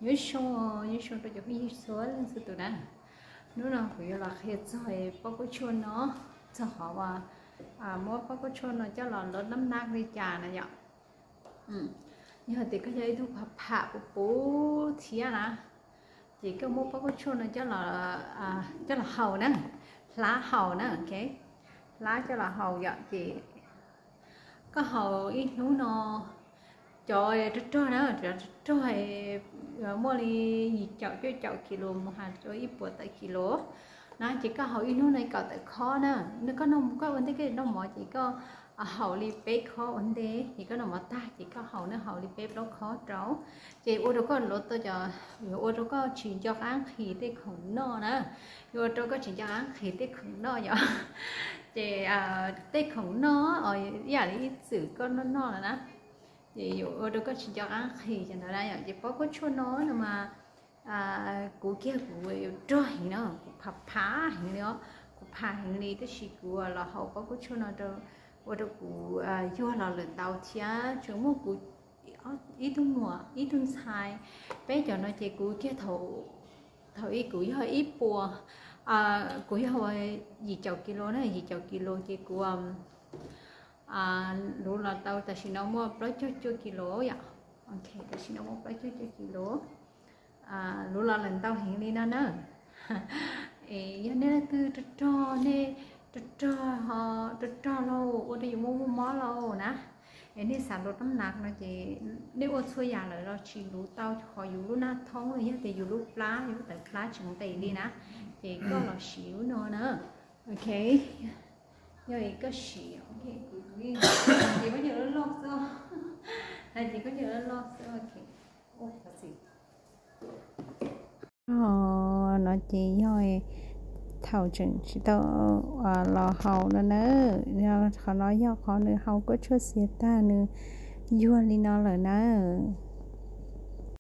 Nyob zoo, nyob zoo rau cov phooj ywg txhua leej txhua tus na. Hnub no kuv yuav los qhia txog pob kub tshuaj no, txog qhov uas muab pob kub tshuaj no coj los lov nab nab li cas na yom. Yog tias koj yog ib tug phav pham puv puv thiab na, ces koj muab pob kub tshuaj no coj los, coj los haus na, hlab haus na, ok, hlab coj los haus yom. Ces koj haus ib hnub no, cov rog rog na, cov rog rog muaj li yim caum cuaj caum kis lus mus has rau ib puas tawm kis lus na, ces koj haus ib hnub no kom tawm khob na. Koj noj, koj ua ntej koj noj mov ces koj haus li peb khob ua ntej, ces koj noj mov tag ces koj haus na, haus li peb plaub khob rau, ces ua rau koj luav tau cov, yuav ua rau koj tsis nco qab nqhis tej khoom noj na, yuav ua rau koj tsis nco qab nqhis tej khoom noj yom. Ces tej khoom noj ib yam li ib txwm koj noj noj na, ces yuav ua rau koj tsis nco qab nqhis cov ntawd na yom. Ces pob kub tshuaj no no mas kuv kiag kuv rog heev no, kuv phav phav heev li os, kuv phav heev li, tab sis kuv los haus pob kub tshuaj no rau, ua rau kuv yuag los lawm ntau thiab. Tseem muaj kuv ib tug muam ib tug ntxhais, peb cov no ces kuv kiag thaum, thaum ub kuv yog ib puas, kuv yog yim caum kis lus na, yim caum kis lus ces kuv luv los tau tam sim no muaj plaub caug cuaj kis lus yom. Ok, tam sim no muaj plaub caug cuaj kis lus, luv los lawm ntau heev li no na. Es yog nej leej twg rog rog, nej rog rog, rog rog lauj, ua rau yus muaj muaj mob lauj na, es nej xav luv nab nab no ces nej ua txhua yam lawm los tsis luv tau qhov yus lub nab thoob los yog tias yus lub plab, yus lub tawv plab tsis nqis li na, ces koj los siv lub no na. Ok, yog koj siv, ces koj nyiam loj loj xwb, hais tias koj nyiam loj loj xwb, ok. No ces yog thaum tseem tsis tau los haus no na, qhov no yog qhov nws haus kub tshuaj xiav tag nws yuag li no lawm na.